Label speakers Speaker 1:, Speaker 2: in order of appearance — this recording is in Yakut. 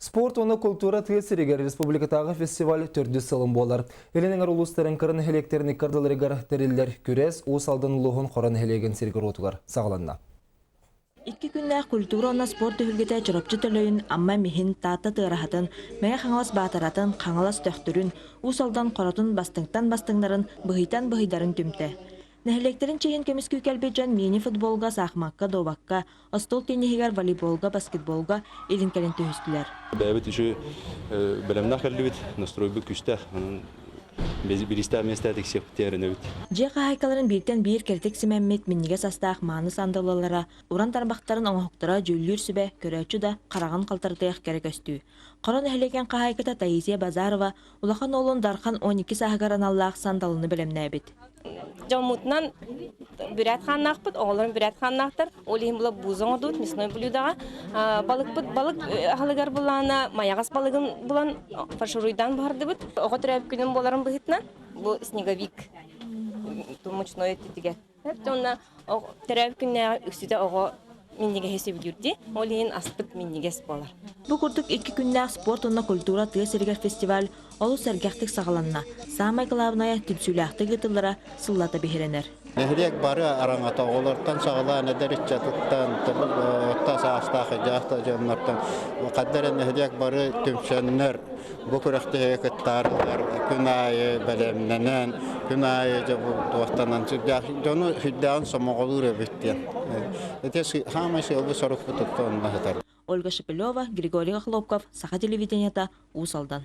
Speaker 1: Спорт уонна култуура тыа сиригэр республикатааҕы фестиваль төрдүс сылын буолар. Илин эҥэр улуустарын кыра нэһилиэктэрин иккардыларыгар тэриллэр күрэс Уус Алдан улууһун Хоро нэһилиэгин сиригэр-уотугар саҕаланна.
Speaker 2: Икки күннээх культура уонна спорт түһүлгэтэ Чурапчы Төлөйүн, Амма Миһин, Таатта Тыараһатын, Мэҥэ Хаҥалас Баатаратын, Хаҥалас Төхтүрүн, Уус Алдан Хоротун бастыҥтан бастыҥнарын, быһыйтан быһыйдарын түмтэ. Нэһилиэктэрин чиэһин көмүскүү кэлбит дьон мини-футболга, саахымакка, дуобакка, остуол тенниһигэр, волейболга, баскетболга илин-кэлин түһүстүлэр.
Speaker 3: Бэйэбит үчүгэй бэлэмнээх кэллибит, настройбут күүстээх. Онон бириистээх миэстэ тиксиэхпит эрэнэбит.
Speaker 2: Дьиэ хаһаайкаларын бииртэн биир кэрэтик симэммит минньигэс астаах мааны сандалылара, уран тарбахтарын оҥоһуктара дьүүллүүр сүбэ, көрөөччү да хараҕын халтарытыах кэрэ көстүү. Хоро нэһилиэгин хаһаайката Таисия Базарова улахан уолун Дархан 12 сааһыгар аналлаах сандалыны бэлэмнээбит.
Speaker 4: Дьоммутунан бүрээт хааннаахпыт, оҕолорум бүрээт хааннаахтар. Ол иһин була бууза оҥордубут мясной блюдаҕа. Балыкпыт балык аһылыгар булаана майаҕас балыгын булан фаршируйдаан буһардыбыт. Оҕо төрөөбүт күнүм буоларын быһыытынан бу снеговик мучной өттүтүгэр. Уонна төрөөбүт күннээҕи үксүтэ оҕо минньигэһи сөбүлүүр дии. Ол иһин аспыт минньигэс буолар.
Speaker 2: Бу курдук икки күннээх спорт уонна культура тыа сиригэр фестиваль олус сэргэхтик саҕаланна. Саамай кылаабынайа түмсүүлээхтик ыытыллара сыллата биһирэнэр.
Speaker 5: Нэһилиэк бары араҥата оҕолортон саҕалаан эдэр ыччатыттан, орто саастаах дьаахта дьоннортон ханна эрэ нэһилиэк бары түмсэннэр бу күрэхтэһиигэ кыттаарылар күн аайы бэлэмнэнэн, күн аайы дьэ бу туохтанан сүрдээх дьону сүрдээҕин сомоҕолуур эбит диэн. Ити саамай сыалбыт сорукпут онно сытар.
Speaker 2: Ольга Шепелева, Григорий Охлопков, Саха телевидениета, Уус Алдан.